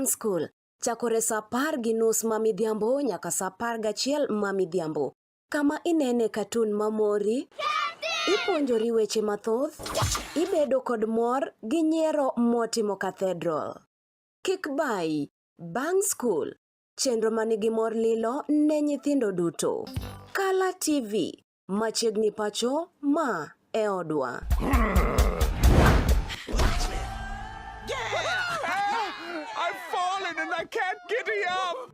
Bang' Skul, chakore saa apar gi nus ma midhiambo nyaka saa apar gachiel ma midhiambo. Kama inene katun mamori, ipuonjori weche mathoth, ibedo kod mor gi nyiero motimo cathedral. Kik bayi, Bang' Skul, chenro manigi mor lilo ne nyithindo duto. Kala TV, machiegni pacho, ma e odwa. I've fallen and I can't get up.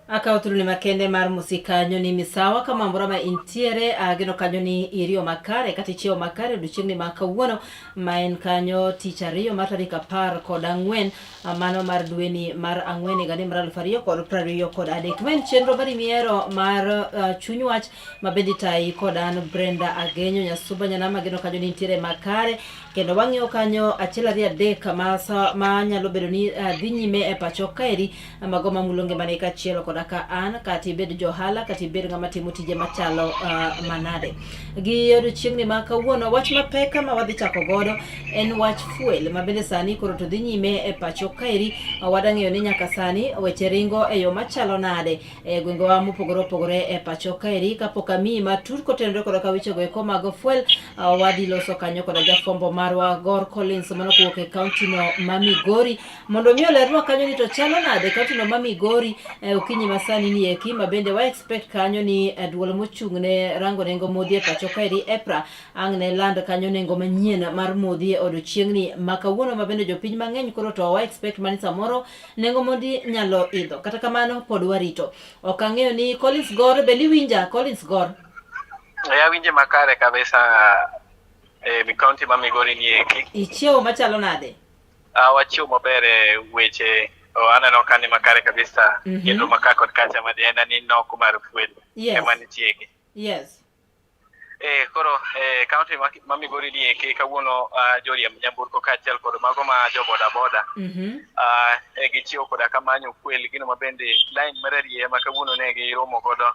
Akawo thuoloni makende mar mosi kanyo ni misawa kama amora ma intiere ageno kanyo ni iriyo makare kata ichiewo makare odiochieng'ni ma kawuono ma en kanyo tich ariyo mar tarik 14 mano mar dweni mar ang'wen higa ni mar 2023. Ma en chenro mar imiero mar chuny wach ma bende itayi kod an Brenda Agenyo Nyasuba Nyanama. Ageno kanyo ni intiere makare kendo wang'iyo kanyo achiel ariyo adek ma, ma nyalo bedo ni dhi nyime e pacho kaeri mago mamulo ngimani kaachiel koda ka an kata ibed johala kata ibed ng'ama timo tije machalo manade. Gi odiochieng'ni ma kawuono wach mapek ma wadhi chako godo en wach fuel ma bende sani koro to dhi nyime e pacho kaeri. Wadang'eyo ni nyaka sani weche ringo e yo machalo nade e gwengewa mopogore opogore e pacho kaeri. Kapok amiyi matut kotenore koda ka wechego eko mag fuel, wadhi loso kanyo koda jafwambo marwa Gor Collins mano kowuok e kaunti no ma Migori mondo mi olernwa kanyo ni to chalo nade kaunti no ma Migori e okinyi ma sani ni eki ma bende wa expect kanyo ni duol mochung' ne rango nengo modhi e pacho kaeri EPRA ang' ne land kanyo nengo manyien mar modhi e odiochieng'ni ma kawuono ma bende jopiny mang'eny koro to wa expect mani samoro nengo modhi nyalo idho. Kata kamano pod warito. Ok ang'eyo ni Collins Gor be niwinja Collins Gor? Awinje makare kabisa e kaunti ma Migori ni eki. Ichiewo machalo nade? Wachiewo maber e weche aneno ka ni makare kabisa. Kendo maka kod kacha madienda ni nok mar fuel ema nitie. Yes. Koro kaunti ma Migori ni eki kawuono joriemb nyamburko kaachiel kod mago ma jo boda boda gichiewo koda ka manyo fuel gino ma bende line mar arieya ma kawuono ne giromo godo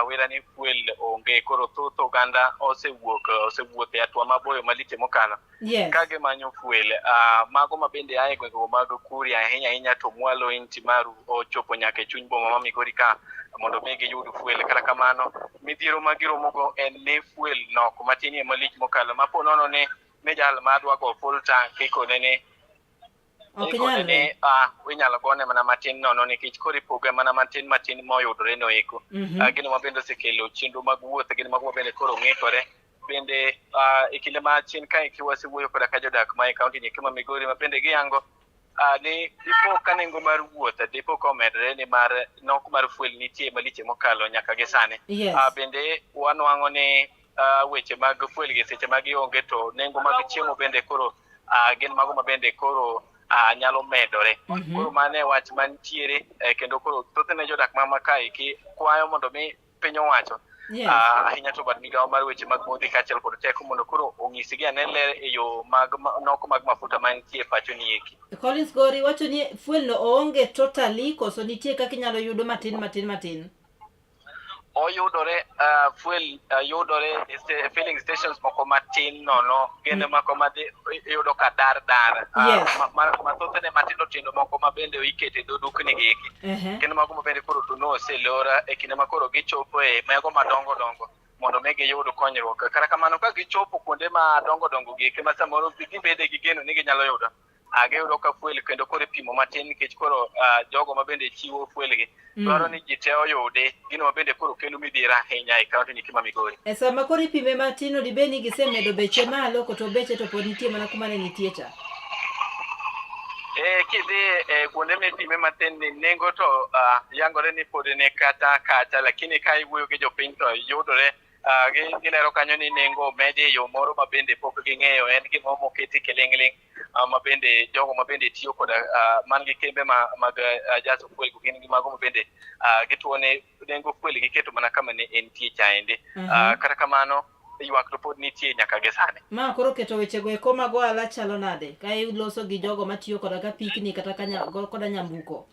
wera ni fuel onge. Koro thoth oganda osewuok osewuotho e hatua maboyo maliche mokalo ka gimanyo fuel. Mago ma bende ae gwengego mag Kuria ahinya ahinya to mwalo Intimaru ochopo nyaka e chuny boma ma Migori ka mondo mi giyud fuel. Kata kamano midhiero ma giromogo en ni fuel nok matinie malich mokalo ma po nono ni jal ma dwa go full tank ikone ni Ok ni inyalo gone mana matin nono nikech koro ipoge mana matin matin moyudore no eko. Gino ma bende osekelo chenro mag wuoth gin mago ma bende koro ng'ikore bende e kinde ma chien ka eki wasewuoyo koda ka jodak ma e kaunti ni ma Migori ma bende giyango ni dipo ka nengo mar wuoth dipo ka omedore nimar nok mar fuel nitie maliche mokalo nyaka gi sani. Bende wanwang'o ni weche mag fuel gi seche ma gionge to nengo mag chiemo bende koro gin mago ma bende koro nyalo medore. Koro mano e wach mantiere kendo koro thothne jodak ma kaeki kwayo mondo mi piny owacho ahinya to bad migawo mar weche mag modhi kaachiel kod teko mondo koro onyisgi ane ler e yo mag nok mag mafuta mantie e pacho ni eki. Collins Gori wacho ni fuel no oonge totally koso nitie kaka inyalo yudo matin matin matin? Oyudore fuel yudore e filling stations moko matin nono kendo moko ma iyudo ka dar dar mathothne matindo tindo moko ma bende ikete e dho dukni gi eki kendo mago ma bende koro to noselor e kinde ma koro gichopo e mago madongo dongo mondo mi giyud konyruok. Kata kamano ka gichopo kuonde madongo dongo gi eki ma samoro gibede gi geno ni ginyalo yudo giyudo ka fuel kendo koro ipimo matin nikech koro jogo ma bende chiwo fuel gi dwaro ni ji te oyude gino ma bende koro kelo midhiero ahinya e kaunti ni ma Migori. E sama koro ipime matin no dibed ni gisemedo beche malo koto beche to pod nitie mana kuma ne nitie cha? Kidhi e kuonde mipime matin ni nengo to yangore ni pod ni kata kacha, lakini ka iwuoyo gi jopiny to yudore Gilero kanyo ni nengo omedi e yo moro ma bende pok ging'eyo, en gimoro moketi kiling'ling' ma bende jogo ma bende tiyo koda man gi kembe mag jaso fuel gin gi mago ma bende gituo ni nengo fuel giketo mana kama ne entie chaende. Kata kamano ywak to pod nitie nyaka gi sani. Ma koro keto wechego eko mag ohala chalo nade ka iloso gi jogo matiyo koda ka pikni kata koda nyamburko?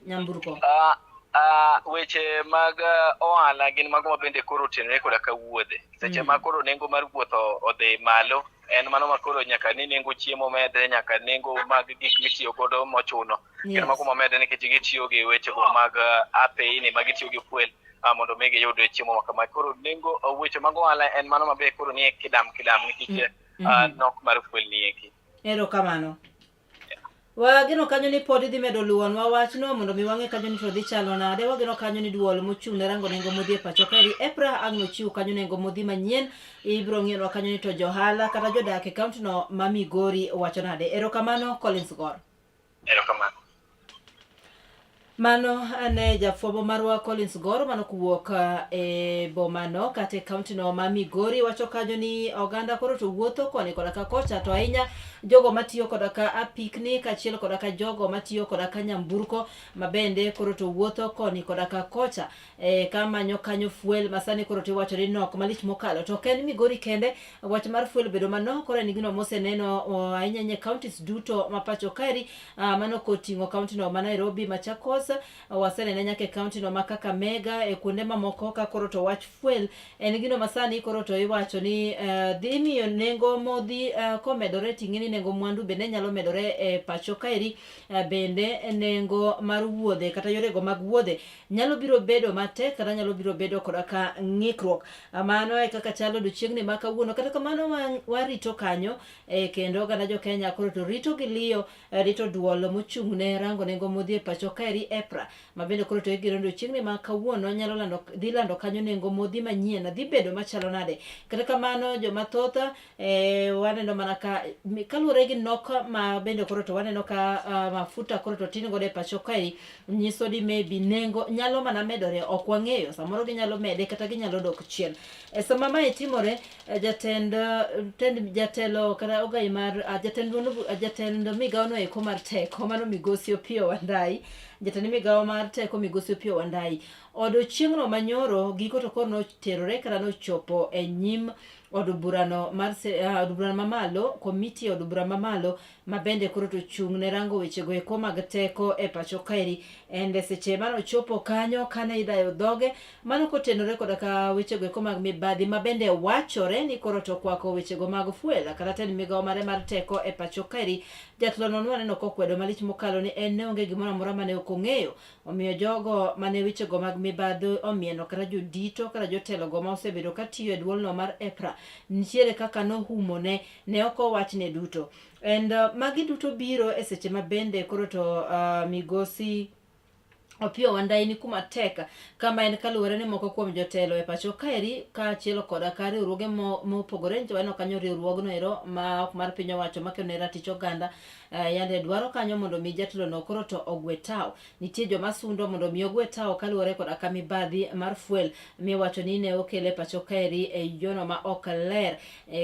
Weche mag ohala gin mago ma bende koro otenore koda ka wuodhe. Seche ma koro nengo mar wuoth odhi malo, en mano ma koro nyaka ni nengo chiemo medre, nyaka nengo mag gik mitiyo godo mochuno. Gin mago mamedre nikech gitiyo gi wechego mag apeini ma gitiyo gi fuel mondo mi giyud chiemo ma kama. Koro nengo weche mag ohala en mano maber koro nie kidam kidam nikech nok mar fuel ni eki. Erokamano. Wageno kanyo ni pod idhi medo luwonwa wachno mondo mi wang'e kanyo ni to dhi chalo nade. Wageno kanyo ni duol mochung' ne rango nengo modhi e pacho kaeri EPRA ang' nochiw kanyo nengo modhi manyien. Ibiro ng'iyonwa kanyo ni to johala kata jodak e kaunti no ma Migori wacho nade. Erokamano Collins Gor. Erokamano. Mano ne jafwambo marwa Collins Gor mano kowuok e bomano kata e kaunti no ma Migori wacho kanyo ni oganda koro to wuotho koni koda ka kocha to ahinya jogo matiyo koda ka apikni kaachiel koda ka jogo matiyo koda ka nyamburko ma bende koro to wuotho koni koda ka kocha e, kamanyo kanyo fuel masani koro tiwacho ni nok malich mokalo to ok en Migori kende wach mar fuel bedo manok koro en gino moseneno ahinya ahinya e counties duto ma pacho kaeri. Mano koting'o kaunti no ma Nairobi, Machakos, wasenene nyaka e kaunti no ma Kakamega, e kuonde mamoko ka koro to wach fuel en gino ma sani koro to iwacho ni dhi miyo nengo modhi komedore ting'e ni nengo mwandu bende nyalo medore e pacho kaeri. Bende nengo mar wuodhe kata yorego mag wuodhe nyalo biro bedo matek kata nyalo biro bedo koda ka ng'ikruok. Mano e kaka chalo odiochieng'ni ma kawuono. Kata kamano warito kanyo kendo oganda jo Kenya koro to rito gi liyo, rito duol mochung' ne rango nengo modhi e pacho kaeri EPRA ma bende koro to igeno ni odiochieng'ni ma kawuono nyalo lando, dhi lando kanyo nengo modhi manyien dhi bedo machalo nade. Kata kamano joma thoth waneno mana ka kaluwore gi nok ma bende koro to waneno ka mafuta koro to tin godo e pacho kaeri nyiso ni maybe nengo nyalo mana medore, ok wang'eyo, samoro ginyalo mede kata ginyalo dok chien. E sama mae timore, jatend tend jatelo kata ogai mar jatend jatend migawo no eko mar teko mano migosi Opiyo Wandayi, jatend migawo mar teko migosi Opiyo Wandayi odiochieng'no manyoro giko to koro noterore kata nochopo e nyim od burano mar od burano mamalo, komiti od bura mamalo ma bende koro to chung' ne rango wechego eko mag teko e pacho kaeri. Ende seche mane ochopo kanyo kane idayo dhoge mano kotenore koda ka wechego eko mag mibadhi ma bende wachore ni koro to kwako wechego mag fuel kata tend migawo mare mar teko e pacho kaeri. Jatelono nwaneno kokwedo malich mokalo ni en ne onge gimoro amora mane ok ong'eyo. Omiyo jogo mane wechego mag mibadhi omieno kata jodito kata jotelogo ma osebedo katiyo e duolno mar EPRA nitiere kaka nohumone ne ok owachne duto. And magi duto biro e seche ma bende koro to migosi Opiyo Wandayi ni kuma tek kama en kaluwore ni moko kuom jotelo e pacho kaeri kaachiel koda ka riwruoge mopogore nyicha waneno kanyo riwruogno ero ma ok mar piny owacho makedo ne ratich oganda yande dwaro kanyo mondo mi jatelono koro to ogwe tawo. Nitie joma sundo mondo mi ogwe tawo kaluwore koda ka mibadhi mar fuel miwacho ni ne okele pacho kaeri e yono ma ok ler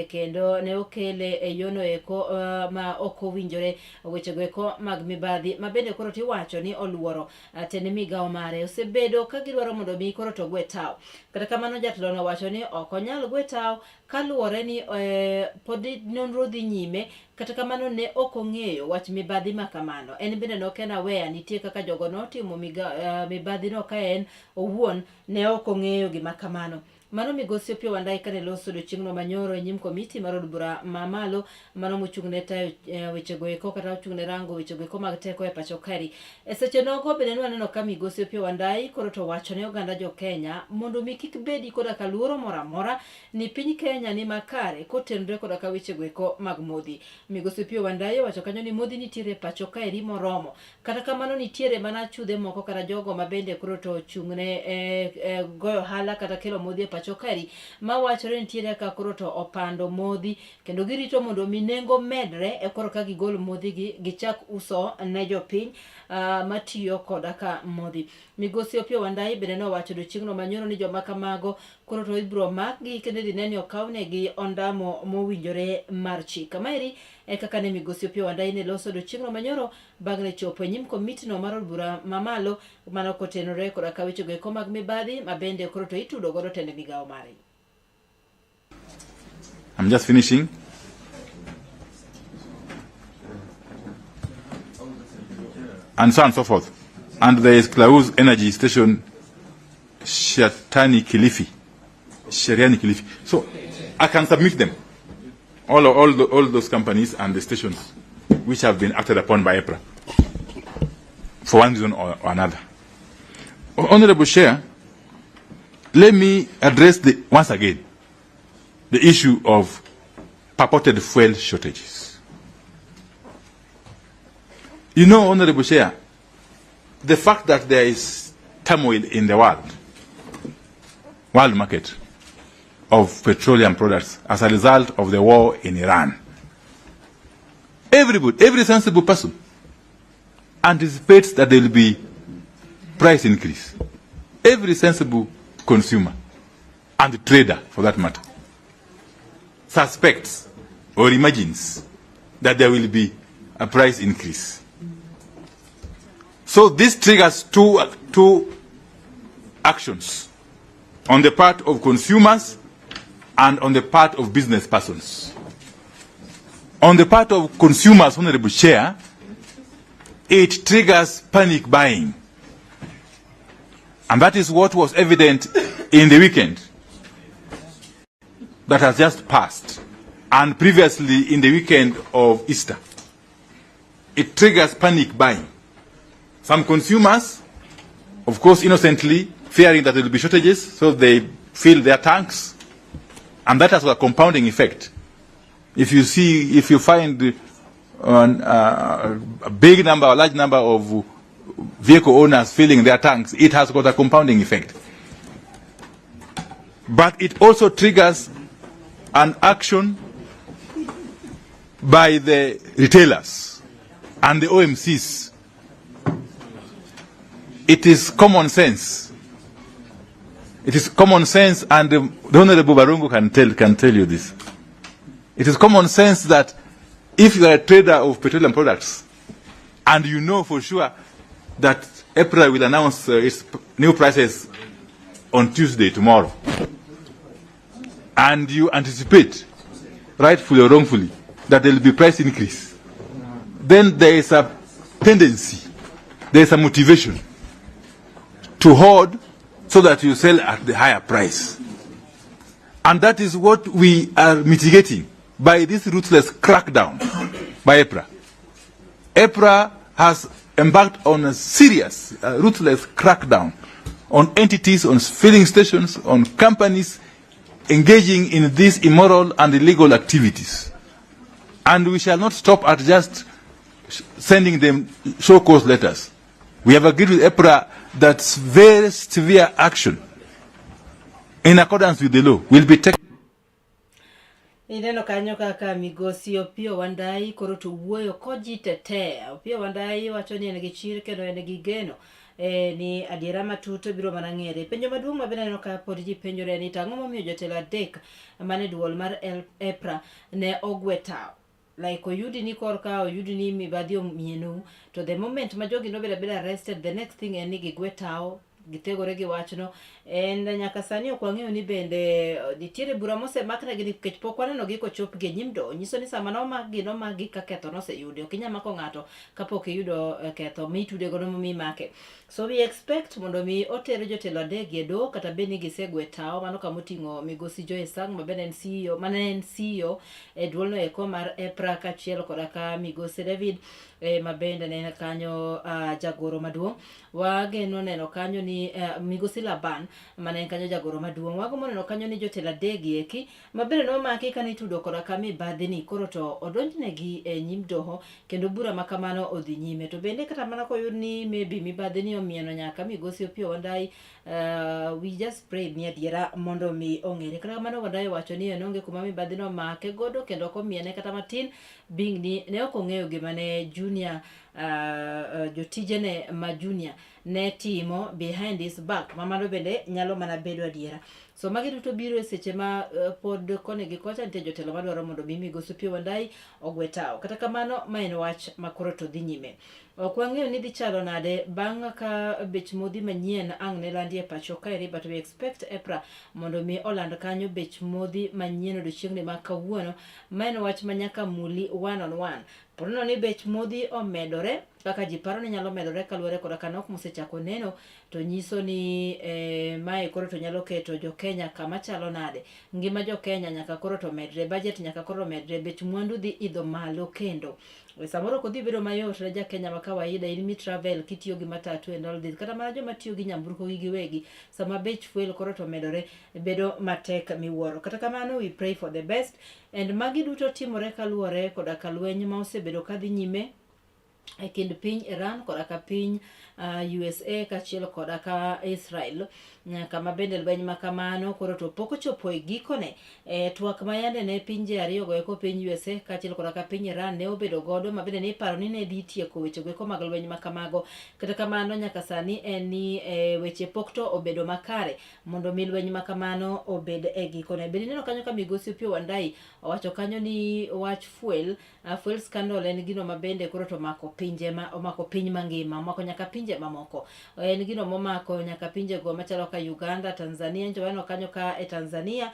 kendo ne okele e yono eko ma ok owinjore wechego eko mag mibadhi ma bende koro tiwacho ni oluoro tend migawo mare osebedo ka gidwaro mondo mi koro to gwe tawo. Kata kamano jatelono owacho ni ok onyal gwe tawo kaluwore ni pod nonro dhi nyime. Kata kamano ne ok ong'eyo wach mibadhi ma kamano. En bende ne ok en aware nitie kaka jogo notimo mibadhino ka en owuon ne ok ong'eyo gima kamano. Mano migosi Opiyo Wandayi kane loso odiochieng'no manyoro e nyim komiti mar od bura mamalo mano mochung' ne tayo wechego eko kata ochung' ne rango wechego eko mag teko e pacho kaeri. E seche nogo bende ne waneno ka migosi Opiyo Wandayi koro to wacho ne oganda jo Kenya mondo mi kik bedi koda ka luoro moro amora ni piny Kenya ni makare kotenore koda ka wechego eko mag modhi. Migosi Opiyo Wandayi owacho kanyo ni modhi nitiere e pacho kaeri moromo. Kata kamano nitiere mana achudhe moko kata jogo ma bende koro to ochung' ne goyo ohala kata kelo modhi e pacho kaeri ma wachore nitiere ka koro to opando modhi kendo girito mondo mi nengo medre e koro ka gigol modhi gi gichak uso ne jopiny matiyo koda ka modhi. Migosi Opiyo Wandayi bende nowacho odiochieng'no manyoro ni joma kamago koro to ibiro makgi kendo idhi ne ni okawnegi ondamo mowinjore mar chik. Maeri e kaka ne Migosi Opiyo Wandayi ne loso odiochieng'no manyoro bang' ne chopo e nyim komitino mar od bura mamalo mano kotenore koda ka wechego eko mag mibadhi ma bende koro to itudo godo tend migawo mare. I'm just finishing. And so on and so forth. And there is Klaus Energy Station, Shatani Kilifi. Sheriani Kilifi. So I can submit them. All, all, the, all those companies and the stations which have been acted upon by EPRA for one reason or, or another. Honorable Chair, let me address the, once again the issue of purported fuel shortages. You know, Honorable Chair, the fact that there is turmoil in the world, world market of petroleum products as a result of the war in Iran. Everybody, every sensible person anticipates that there will be price increase. Every sensible consumer and trader, for that matter, suspects or imagines that there will be a price increase. So this triggers two, two actions on the part of consumers and on the part of business persons. On the part of consumers, Honorable Chair, it triggers panic buying. And that is what was evident in the weekend that has just passed, and previously in the weekend of Easter. It triggers panic buying. Some consumers, of course, innocently, fearing that there will be shortages, so they fill their tanks, and that has a compounding effect. If you see, if you find a big number, a large number of vehicle owners filling their tanks, it has got a compounding effect. But it also triggers an action by the retailers and the OMCs. It is common sense. It is common sense, and the Honorable Barungu can tell, can tell you this. It is common sense that if you are a trader of petroleum products and you know for sure that EPRA will announce its new prices on Tuesday, tomorrow, and you anticipate, rightfully or wrongfully, that there will be price increase, then there is a tendency, there is a motivation to hoard so that you sell at the higher price. And that is what we are mitigating by this ruthless crackdown by EPRA. EPRA has embarked on a serious, ruthless crackdown on entities, on filling stations, on companies engaging in these immoral and illegal activities. And we shall not stop at just sending them show cause letters. We have agreed with EPRA that very severe action in accordance with the law will be taken. Ineno kanyo kaka migosi Opiyo Wandayi koro to wuoyo kojitetea. Opiyo Wandayi wacho ni en gi chir kendo en gi geno e, ni adiera matut biro mana ng'ere. Penjo maduong' ma bende aneno ka pod ji penjore ni to ang'o momiyo jotelo adek mane duol mar EPRA ne ogwe tawo. Like oyudi ni korka oyudi ni mibadhi omienu to the moment ma jogi nobedo abeda arrested the next thing en ni gigwe tawo githegore gi wachno and nyaka sani ok wang'eyo ni bende nitiere bura mosemaknegi nikech pok waneno gi kochopgi e nyim doho nyiso ni sama nomakgi nomakgi ka ketho noseyudi ok inyal mako ng'ato kapok iyudo ketho mitude godo momimake so we expect mondo mi oter jotelo adek e doho kata bed ni gisegwe tawo mano kama oting'o migosi Joyce Sang ma bende en CEO mane en CEO e duolno eko mar EPRA kaachiel koda ka migosi David e, ma bende ne en kanyo uh, jagoro maduong' wageno neno kanyo ni uh, migosi Laban mane en kanyo jagoro maduong' wagombo neno kanyo ni jotelo adek eki ma bende nomaki kane itudo koda ka mibadhi ni koro to odonjnegi e nyim doho kendo bura ma kamano odhi nyime to bende kata mana koyud ni maybe mibadhi ni omieno nyaka migosi Opiyo Wandayi uh, we just pray ni adiera mondo mi ong'ere kata kamano Wandayi wacho ni en onge kuma mibadhi nomake godo kendo ok omiene kata matin being ni ne ok ong'eyo gima ne Junior junior jotijene ma junior ne timo behind his back ma mano bende nyalo mana bedo adiera. So magi duto biro e seche ma pod koni gi kocha nitie jotelo madwaro mondo mi migosi Opiyo Wandayi ogwe tawo. Kata kamano ma en wach ma koro to dhi nyime. Ok wang'eyo ni dhi chalo nade bang' ka bech modhi manyien ang' ne landi e pacho kaeri but we expect EPRA mondo mi oland kanyo bech modhi manyien odiochieng'ni ma kawuono. Ma en wach ma nyaka muli one on one. Ponono ni bech modhi omedore kaka ji paro ni nyalo medore kaluwore koda ka nok mosechako neno to nyiso ni eh, mae koro to nyalo keto jo Kenya kama chalo nade. Ngima jo Kenya nyaka koro to medre, budget nyaka koro medre, bech mwandu dhi idho malo kendo. E, Samoro ok odhi bedo mayot ne ja Kenya ma kawaida in mi travel kitiyo gi matatu and all this kata mana joma tiyo gi nyamburko gi giwegi sama bech fuel koro to medore bedo matek miwuoro. Kata kamano we pray for the best and magi duto timore kaluwore koda ka lweny ma osebedo kadhi nyime e kind piny Iran koda ka piny USA kaachiel koda ka Israel kama bende lweny ma kamano koro to pok ochopo e gikone. E, twak ma yande ne pinje ariyogo eko piny USA kaachiel koda ka piny Iran ne obedo godo ma bende ne iparo ni ne dhi tieko wechego eko mag lweny ma kamago. Kata kamano nyaka sani en ni e, weche pok to obedo makare mondo mi lweny ma kamano obed e gikone. Bende ineno kanyo ka migosi Opiyo Wandayi owacho kanyo ni wach fuel Fuel scandal en gino ma bende koro to omako pinje ma omako piny mangima, omako nyaka pinje mamoko. En gino momako nyaka pinje go machalo ka Uganda, Tanzania, njo waneno kanyo ka e Tanzania,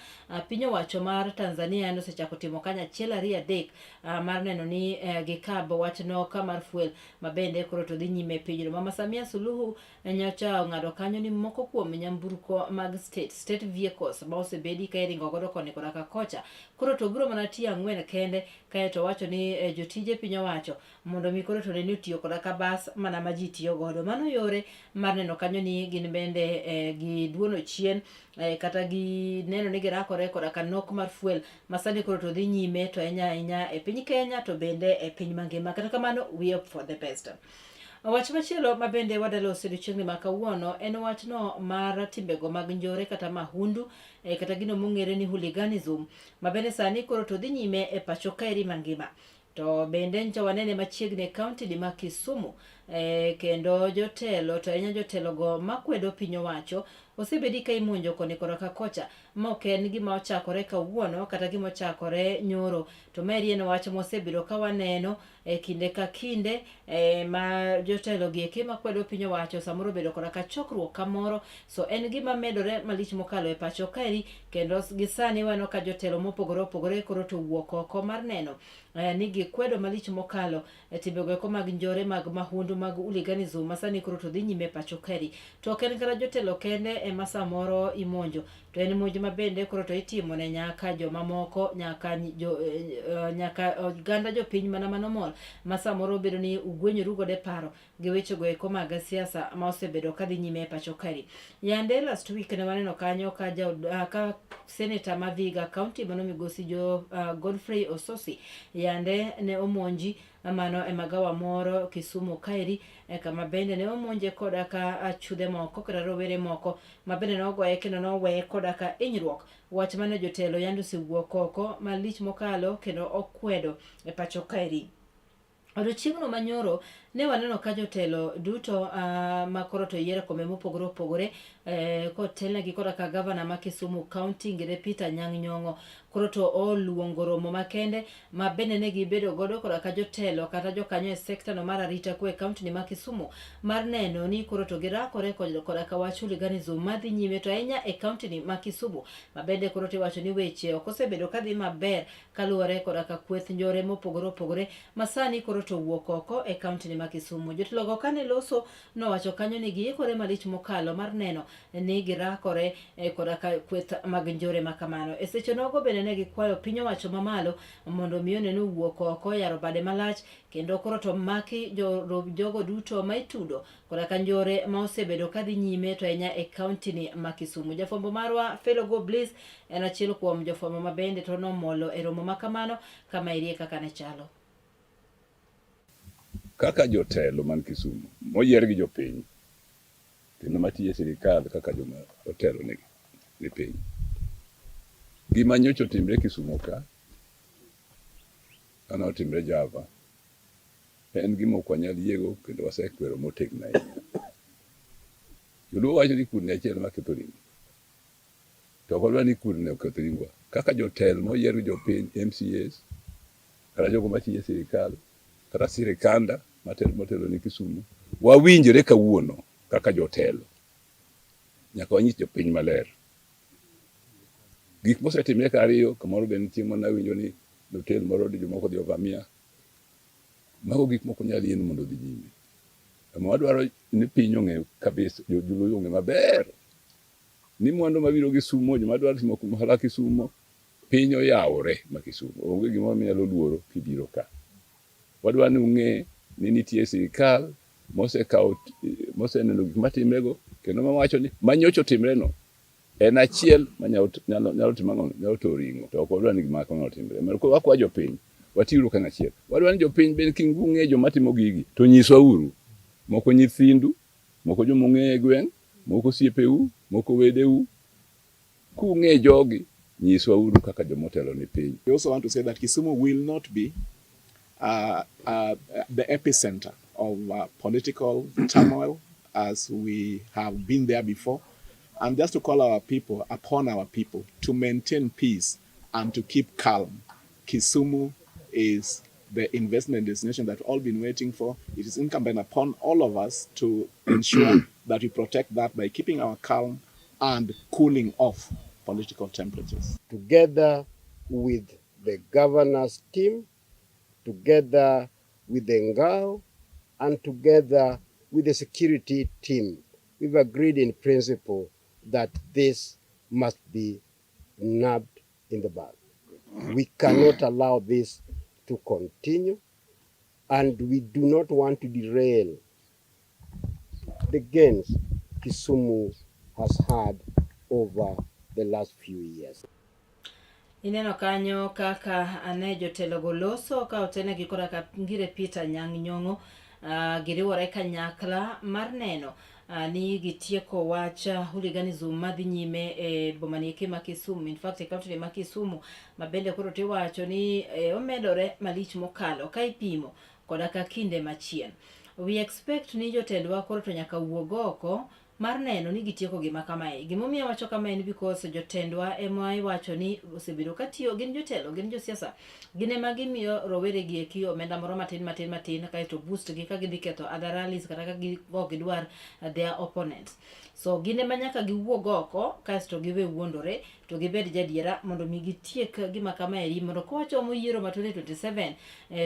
piny owacho mar Tanzania en osechako timo kanyo achiel ariyo adek mar neno ni gikab wach nok mar fuel ma bende koro to dhi nyime e pinyno. Mama Samia Suluhu nyocha ong'ado kanyo ni moko kuom nyamburko mag state, state vehicles ma osebedi ka iringo godo koni koda ka kocha koro to biro mana tiyo ang'wen kende kaeto owacho ni eh, jotije piny owacho mondo mi koro to ne ni otiyo koda ka bas mana ma ji tiyo godo. Mano yore mar neno kanyo ni gin bende eh, giduono chien eh, kata gineno ni girakore koda ka nok mar fuel ma sani koro to dhi nyime to ahinya ahinya e piny Kenya to bende e piny mangima. Kata kamano we hope for the best. Wach machielo ma bende wadaloso e odiechieng'ni ma kawuono en wachno mar timbego mag njore kata mahundu eh, kata gino mong'ere ni hooliganism ma bende sani koro to dhi nyime e pacho kaeri mangima. To bende nyocha wanene machiegni e kaunti ni ma Kisumu e, kendo jotelo to ahinya jotelogo makwedo piny owacho osebedi ka imonjo koni koda ka kocha ma ok en gima ochakore kawuono kata gima ochakore nyoro to maeri en wach mosebedo ka waneno e kinde ka kinde e, ma jotelo gi eki makwedo piny owacho samoro obedo koda ka chokruok kamoro so en gima medore malich mokalo e pacho kaeri kendo gi sani waneno ka jotelo mopogore opogore koro to wuok oko mar neno eh, ni gikwedo malich mokalo e timbego eko mag njore mag mahundu mag hooliganism ma sani koro to dhi nyime e pacho kaeri to ok en kata jotelo kende ema samoro imonjo to en monj ma bende koro to itimo ne nyaka jomamoko nyaka jo, eh, nyaka oganda jopiny mana manomol ma samoro bedo ni ugwenyoru godo e paro gi wechego eko mag siasa ma osebedo kadhi nyime e pacho kaeri. Yande last week ne waneno kanyo ka, ja, uh, ka seneta ma Vihiga County mano migosi jo uh, Godfrey Ososi yande ne omonji mano e magawa moro Kisumu kaeri e kama bende ne omonje koda ka achudhe moko kata rowere moko ma bende nogoye kendo noweye koda ka hinyruok. Wach mane jotelo yande osewuok oko malich mokalo kendo okwedo e pacho kaeri. Odiochieng'no manyoro ne waneno ka jotelo duto uh, ma koro to yiero kombe mopogore opogore eh, kotelnegi koda ka gavana ma Kisumu County Ngire Peter Anyang' Nyong'o koro to oluongo romo makende ma bende ne gibedo godo koda ka jotelo kata jokanyo e sekta no mar arita kwe e kaunti ni ma Kisumu mar neno ni koro to girakore koda ka wach hooliganism madhi nyime to ahinya e kaunti ni ma Kisumu ma bende koro to iwacho ni weche ok osebedo kadhi maber kaluwore koda ka kweth njore mopogore opogore ma sani koro to wuok oko e kaunti ni ma Kisumu. Jotelogo kane loso nowacho kanyo ni giikore malich mokalo mar neno ni girakore eh, koda ka kweth mag njore ma kamano. E seche nogo bende ne gikwayo piny owacho mamalo mondo mi one ni owuok oko yaro bade malach kendo koro to maki jo, jogo duto ma itudo koda ka njore ma osebedo kadhi nyime to ahinya e kaunti ni ma Kisumu. Jafwambo marwa Fellow Go Bliss en achiel kuom jofwambo ma bende to nomolo e romo ma kamano kama erie kaka ne chalo. Kaka jotelo man Kisumu moyier gi jopiny kendo matiyo e sirikal kaka joma otelo ni, ni piny. Gima nyocha otimre Kisumu ka, kane otimre Java, En gima ok wanyal yiego kendo wasekwero motegno ahinya. Joluo wacho ni kudni achiel ema ketho ring'o. To ok wadwar ni kudni oketh ringwa. Kaka jotelo moyier gi jopiny, MCAs, kata jogo matiyo e sirikal, kata sirikanda motelo ni Kisumu, wawinjore kawuono kaka jotelo. Nyaka wanyis jopiny maler. Gik mosetimre ka ariyo, kamoro be nitie mana winjo ni hotel moro jomoko odhi ovamia. Mago gik moko nyal yie ni mondo odhi nyime. Ema wadwaro ni piny ong'e kabisa, joluo ong'e maber ni mwandu mabiro Kisumo, joma dwaro timo ohala Kisumo, piny oyawore ma Kisumo. Onge gimoro minyalo luoro kibiro ka. Wadwaro ni ung'e ni nitie sirikal mosekawo moseneno gik matimrego kendo mawacho ni manyocha otimreno en achiel manyalo nyalo timo ang'o nyalo to ring'o to ok wadwar ni gima kamano otimre. Koro wakwa jopiny watiuru kanyachiel. Wadwaro ni jopiny bende kik ung'e joma timo gigi to nyiswa uru. Moko nyithindu, moko joma ung'eyo e gweng', moko osiepeu, moko wedeu. Kung'e jogi, nyiswa uru kaka joma otelo ni piny. We also want to say that Kisumu will not be the epicenter of political turmoil as we have been there before. And just to call our people, upon our people, to maintain peace and to keep calm. Kisumu is the investment destination that we've all been waiting for. It is incumbent upon all of us to ensure that we protect that by keeping our calm and cooling off political temperatures. Together with the governor's team, together with the NGAO, and together with the security team, we've agreed in principle that this must be nabbed in the bud. We cannot allow this to continue, and we do not want to derail the gains Kisumu has had over the last few years. Ineno kanyo kaka ane jotelogo loso ka otenegi koda ka Ngire Peter Nyang' Nyong'o giriwore kanyakla mar neno ni gitieko wach hooliganism madhi nyime e boma ni eki ma Kisumu. In fact, e county ma Kisumu ma bende koro tiwacho ni omedore malich mokalo ka ipimo koda ka kinde machien. We expect ni jotendwa koro to nyaka wuog oko mar neno ni gitieko gima kamae. Gimomiyo awacho kamae en because jotendwa ema iwacho ni osebedo ka tiyo, gin jotelo, gin josiasa, gin ema gimiyo rowere gi eki omenda moro matin matin matin kaeto boost gi ka gidhi ketho other rallies kata ka ok gidwar their opponents. So gin ema nyaka giwuog oko kaeto giwe wuondore to gibed jadiera mondo mi gitiek gima kamaeri mondo ka wachomo yiero ma 2027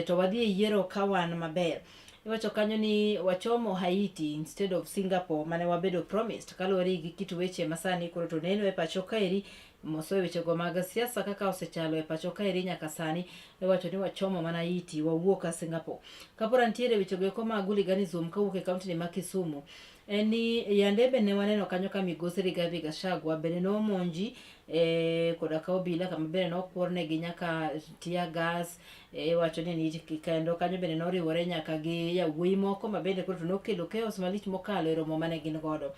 to wadhi e yiero ka wan maber. Iwacho kanyo ni wachomo Haiti instead of Singapore mane wabedo promised kaluwore gi kit weche masani koro to neno e pacho kaeri moso e wechego mag siasa kaka osechalo e pacho kaeri nyaka sani iwacho ni wachomo mana Haiti wawuok ka Singapore. Kapora nitiere wechego eko mag hooliganism kawuok e kaunti ni ma Kisumu en ni yande be ne waneno kanyo ka migosi Rigathi Gachagua bende nomonji koda ka obila kama bende nokwor negi nyaka tear gas iwacho ni ni kendo kanyo bende noriwore nyaka gi yawuoyi moko ma bende koro to nokelo chaos malich mokalo e romo mane gin godo.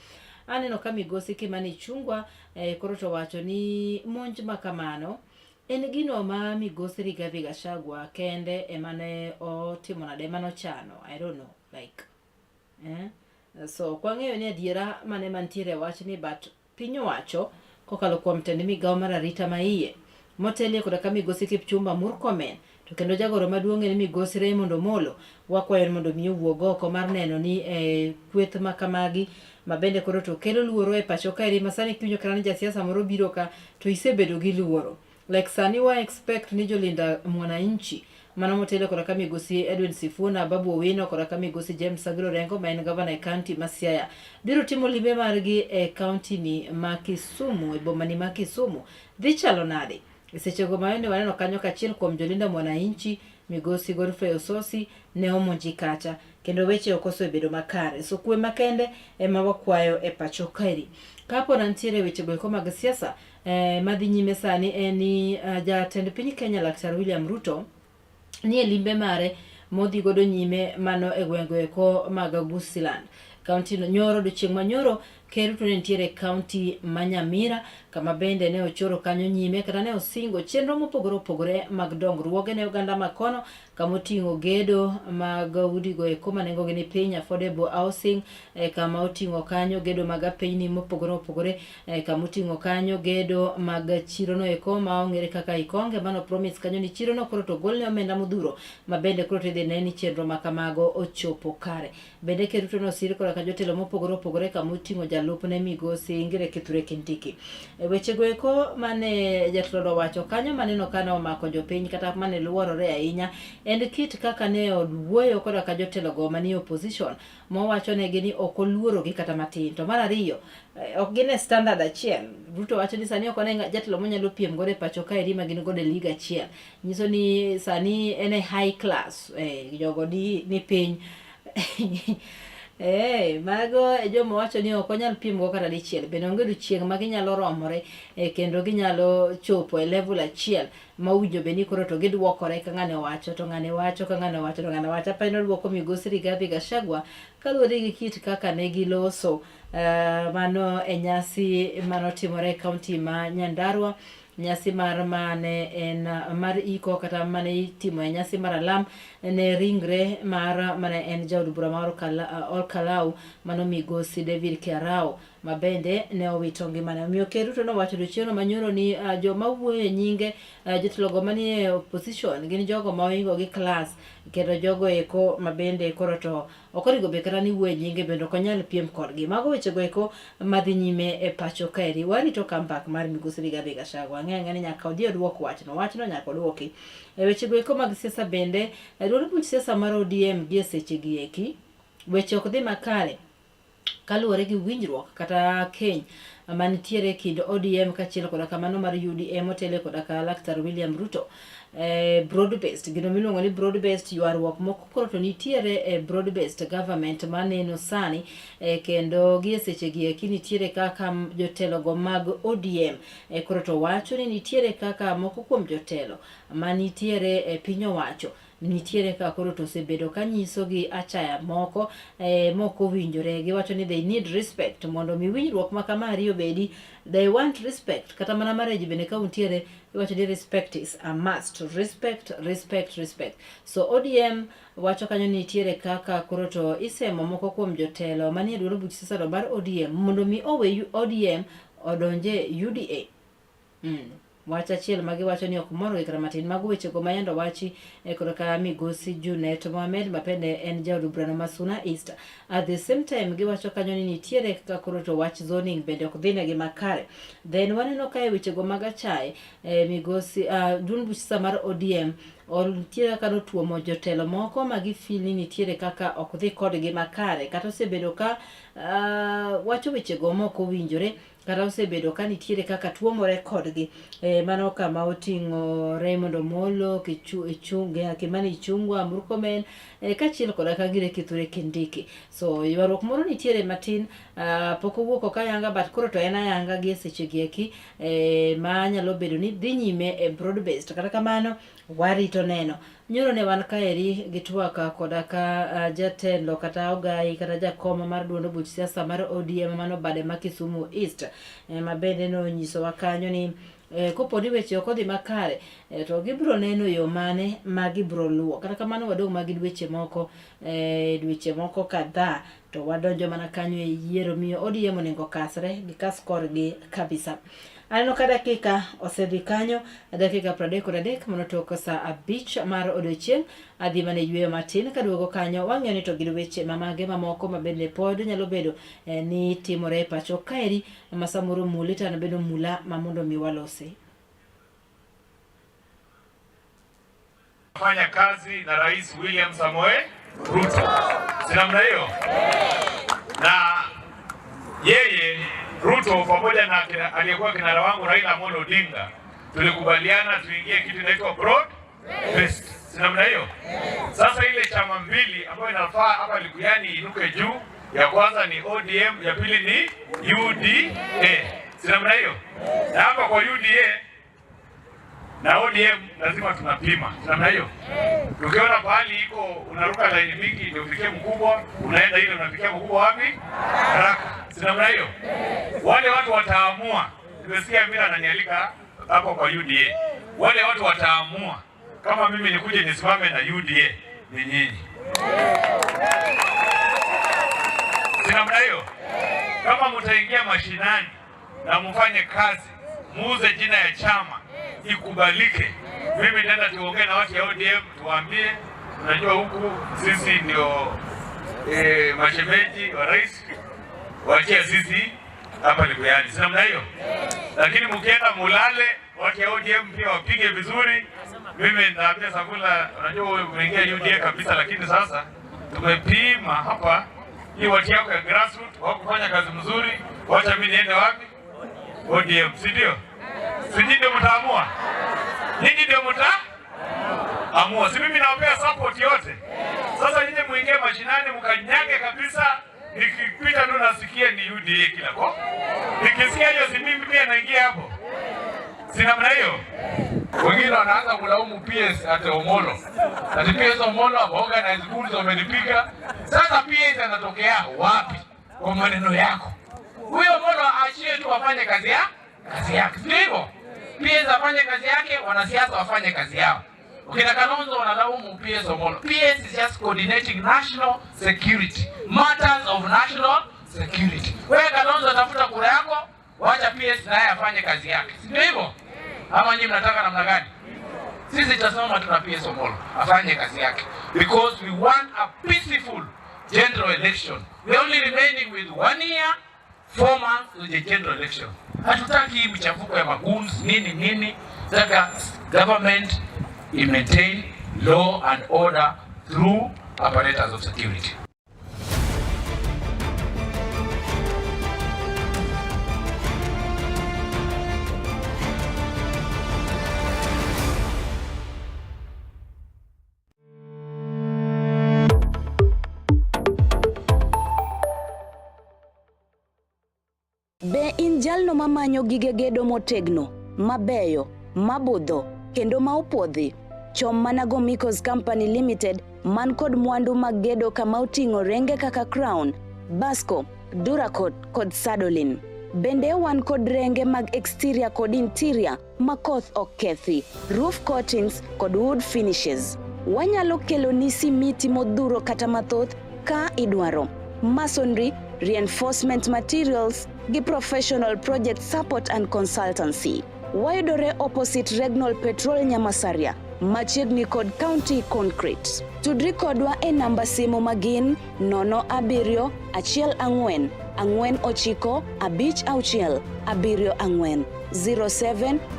Aneno ka migosi Kimani Ichung'wa koro to wacho ni monj ma kamano en gino ma migosi Rigathi Gachagua kende emane otimo nade emane ochano I don't know like so ok wang'eyo ni adiera mane mantiere e wachni but piny owacho kokalo kuom tend migawo mar arita ma iye motelie koda ka migosi Kipchumba Murkomen to kendo jagoro maduong' en migosi Raymond Omolo wakwayo ni mondo mi owuog oko mar neno ni kweth ma kamagi ma bende koro to kelo luoro e pacho kaeri ma sani kiwinjo kata ni jasiasa moro biro ka to isebedo gi luoro like sani wa expect ni jolinda mwananchi mano motelo koda ka migosi Edwin Sifuna, Babu Owino koda ka migosi James Agro Orengo ma en gavana e kaunti ma Siaya biro timo limbe margi e kaunti ni ma Kisumu e boma ni ma Kisumu dhi chalo nade? E sechego ma ne waneno kanyo kachiel kuom jolinda mwananchi migosi Godfrey Ososi ne omonji kacha kendo weche ok osebedo makare. So kwe makende ema wakwayo e pacho kaeri. Kapo na nitiere weche go eko mag siasa madhi nyime sani en ni jatend piny Kenya Laktar William Ruto nie limbe mare modhi godo nyime mano e gwenge eko mag Gusiland. Kaunti no nyoro odiochieng' ma nyoro Ker Ruto ne nitiere e kaunti ma Nyamira kama bende ne ochoro kanyo nyime kata ne osingo chenro mopogore opogore mag dongruoge ne oganda ma kono kama oting'o gedo mag udigo eko ma nengogi ni piny, affordable housing, kama oting'o kanyo gedo mag apeyni mopogore opogore, kama oting'o kanyo gedo mag chirono eko ma ong'ere kaka Ikonge mano promise kanyo ni chirono koro to golne omenda modhuro ma bende koro to idhi ne ni chenro ma kamago ochopo kare. Bende Ker Ruto nosir koda ka jotelo mopogore opogore kama oting'o jalupne migosi Ngire Kithure Kindiki. E wechego eko mane jatelo owacho kanyo maneno ka ne omako jopiny kata mane luorore ahinya en kit kaka ne owuoyo koda ka jotelogo manie opposition mowachonegi ni ok oluorogi kata matin. To mar ariyo, ok gin e standard achiel. Ruto wacho ni sani ok one jatelo monyalo piem godo e pacho kaeri ma gin godo e league achiel. Nyiso ni sani en e high class, jogo ni piny. Mago e joma wacho ni ok onyal pimgo kata dichiel. Bende onge odiochieng' ma ginyalo romore kendo ginyalo chopo e level achiel ma owinjo bed ni koro to gidwokore ka ng'ani owacho to ng'ani wacho ka ng'ani owacho to ng'ani wacho. Apani nodwoko migosi Rigathi Gachagua kaluwore gi kit kaka ne giloso mano e nyasi manotimore e kaunti ma Nyandarua. Nyasi mar mane en mar iko kata mane itimo e nyasi mar alam ne ringre mar mane en jaod bura mar Olkalau mano migosi David Kiarao ma bende ne owito ngimane. Omiyo Ker Ruto nowacho odiochieng'no manyoro ni joma wuoyo e nyinge jotelogo manie opposition gin jogo ma ohingo gi klas kendo jogo eko ma bende koro to Ok onego bed kata ni wuoyo e nyinge bende ok onyal piem kodgi. Mago wechego eko madhi nyime e pacho kaeri. Warito comeback mar Migosi Rigathi Gachagua. Ang'eyo ang'eya ni nyaka odhi oduok wachno. Wachno nyaka oduoki. E wechego eko mag siasa bende, e duond buch siasa mar ODM gi e sechegi eki, weche ok dhi makare. Kaluwore gi winjruok kata keny manitiere e kind ODM kaachiel koda ka mano mar UDA motele koda ka Laktar William Ruto. Broad based, gino miluongo ni broad based ywaruok moko koro to nitiere e broad based government maneno sani kendo gi e sechegi eki nitiere kaka jotelogo mag ODM koro to wacho ni nitiere kaka moko kuom jotelo manitiere e piny owacho Nitiere ka koro to osebedo ka nyisogi achaya moko mok owinjore. Giwacho ni they need respect mondo mi winjruok ma kama ariyo obedi. They want respect. Kata mana marriage bende ka untiere iwacho ni respect is a must. Respect, respect, respect. So ODM wacho kanyo ni nitiere kaka koro to isemo moko kuom jotelo manie duond buch siasa mar ODM mondo mi owe ODM odonje UDA. Wach achiel ma giwacho ni ok morgi kata matin. Mago wechego ma yande owachi e korka migosi Junet Mohamed ma bende en jaod burano ma Suna East. At the same time giwacho kanyo ni nitiere kaka koro to wach zoning bende ok dhinegi makare. Then waneno kae wechego mag achaye migosi duond buch siasa mar ODM nitiere kaka notuomo jotelo moko ma gifeel ni nitiere kaka ok dhi kodgi makare kata osebedo ka wacho wechego mok owinjore kata osebedo ka nitiere kaka tuomore kodgi. Mano kama oting'o Raymond Omolo, Kimani Ichung'wa, Murkomen kaachiel koda ka Ngire Kithure Kindiki. So ywaruok moro nitiere matin, pok owuok ok ayanga but koro to en ayanga gi e sechegi eki ma nyalo bedo ni dhi nyime e broad based. Kata kamano warito neno. Nyoro ne wan kaeri gi twak koda ka jatelo kata ogai kata jakom mar duond buch siasa mar ODM mano bade ma Kisumu East ma bende nonyisowa kanyo ni kopo ni weche ok odhi makare to gibiro neno yo mane ma gibiro luwo. Kata kamano wadong' ma gi dweche moko, dweche moko kadhaa to wadonjo mana kanyo e yiero miyo ODM onego kasre gikas korgi kabisa. Aneno ka dakika osedhi kanyo, dakika 33 mondo tok saa 5 mar odiochieng'. Adhi mana e yueyo matin kaduogo kanyo wang'iyo ni to gin weche mamage mamoko ma bende pod nyalo bedo ni timore e pacho kaeri ma samoro muli to an bende omula ma mondo mi walosi. Fanya kazi na Rais William Samoei Ruto, si namna hiyo? Na yeye Ruto pamoja na aliyekuwa kinara wangu Raila Amolo Odinga tulikubaliana tuingie kitu inaitwa broad based, si namna hiyo? Sasa ile chama mbili ambayo inafaa hapa Likuyani inuke juu, ya kwanza ni ODM, ya pili ni UDA, si namna hiyo? Na hapa kwa UDA Na ODM lazima tunapima namna hiyo. Ukiona pahali iko unaruka laini mingi ndio ufikie mkubwa, unaenda ile unafikia mkubwa wapi? Haraka. Si namna hiyo? Wale watu wataamua. Nimesikia mimi ananialika hapo kwa UDA. Wale watu wataamua kama mimi nikuje nisimame na UDA ni nyinyi. Si namna hiyo? Kama mtaingia mashinani na mfanye kazi, muuze jina ya chama ikubalike, mimi nenda tuongee na watu ya ODM tuwaambie, unajua huku sisi ndio mashemeji wa rais, waachie sisi hapa Likuyani, si namna hiyo? Lakini mkienda mulale, watu ya ODM pia wapige vizuri. Mimi naambia Savula, unajua wewe umeingia UDA kabisa, lakini sasa tumepima hapa hii watu yako ya grassroots wakufanya kazi mzuri, wacha mimi niende wapi? ODM, si ndio? Si nyinyi ndio mtaamua? Nyinyi ndio mtaamua, si mimi nawapea support yote. Sasa nyinyi muingie mashinani mkanyage kabisa, nikipita tu nasikia ni UDA kila kwa. Nikisikia hiyo si mimi pia naingia hapo. Si namna hiyo? Wengine wanaanza kulaumu PS ati Omolo. Ati PS Omolo organize goons wamenipiga. Sasa PS anatokea wapi kwa maneno yako? Huyo Omolo aachie tu afanye kazi ya kazi yake. Sio hivyo? PS afanye kazi yake, wanasiasa wafanye kazi yao. Ukina Kalonzo wanalaumu PS Omolo. PS is just coordinating national security. Matters of national security. Wewe Kalonzo tafuta kura yako, wacha PS naye afanye kazi yake. Si ndio hivyo? Ama nyinyi mnataka namna gani? Sisi tutasema tuna PS Omolo afanye kazi yake because we want a peaceful general election. We only remaining with 1 year 4 months to the general election. Hatutaki hii michafuko ya magoons nini nini. Nataka government maintain law and order through apparatus of security. Be in jalno mamanyo gige gedo motegno, mabeyo, mabudho kendo ma opuodhi? Chom mana Gomicos Company Limited man kod mwandu mag gedo kama oting'o renge kaka Crown, Basco, Duracot kod Sadolin. Bende wan kod renge mag exterior kod interior ma koth ok kethi, roof coatings kod wood finishes. Wanyalo keloni simiti modhuro kata mathoth ka idwaro. Masonry, reinforcement materials gi professional project support and consultancy. Wayudore opposite Regnol Petrol Nyamasaria, machiegni kod County Concrete. Tudri kodwa e namba simu magin 07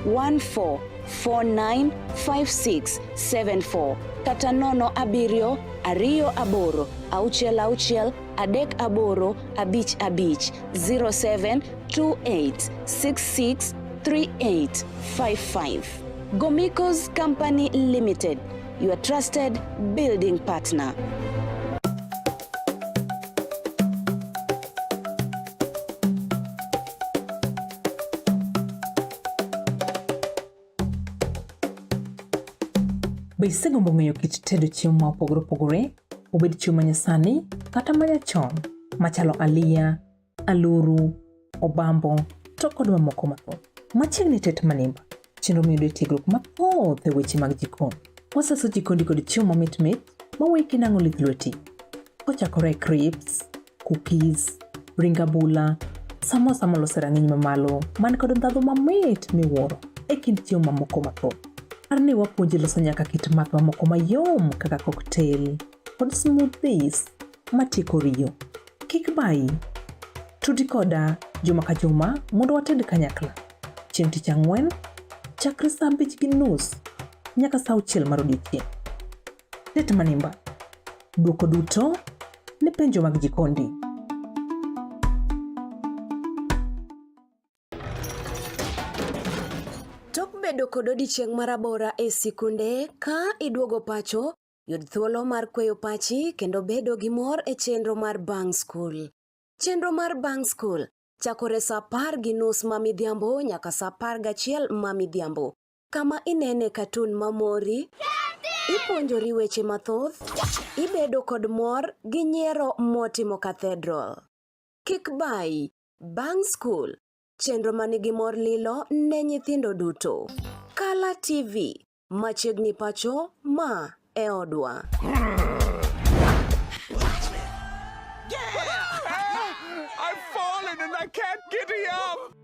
14 49 56 74 0714 495674 kata 07 28 66 38 55 0728 66 3855. Gomicos Company Limited, your trusted building partner. Be isegombo ng'eyo kit tedo chiemo ma opogore opogore, obed chiemo manyasani kata manyachon, machalo aliya, aluru, obambo, to kod mamoko mathoth. Machiegni tet manimba, chenro miyudo e tiegruok mathoth e weche mag jikon. Wasaso jikondi kod chiemo mamit mit maweyi kinang'o lith lweti. Kochakore e crisps, cookies, ring abula, samosa molos e rang'iny mamalo man kod ndhadhu mamit miwuoro e kind chiemo mamoko mathoth. Par ni wapuonji loso nyaka kit math mamoko mayom kaka cocktail kod smoothies matieko riyo. Kik bayi, tudi koda juma ka juma mondo wated kanyakla. Chieng' tich ang'wen, chakre saa 5:30 nyaka saa 6 mar odiechieng'. Tet manimba, duoko duto ne penjo mag jikondi. Tok bedo kod odiechieng' marabora e sikunde, ka iduogo pacho, yud thuolo mar kweyo pachi kendo bedo gi mor e chenro mar Bang' School. Chenro mar Bang' School chakore saa 10:30 ma midhiambo nyaka saa 11 ma midhiambo. Kama inene katun mamori, ipuonjori weche mathoth, ibedo kod mor gi nyiero motimo cathedral. Kik bayi, bang' skul, chenro manigi mor lilo ne nyithindo duto. Kala TV, machiegni pacho, ma e odwa. I've fallen and I can't get up.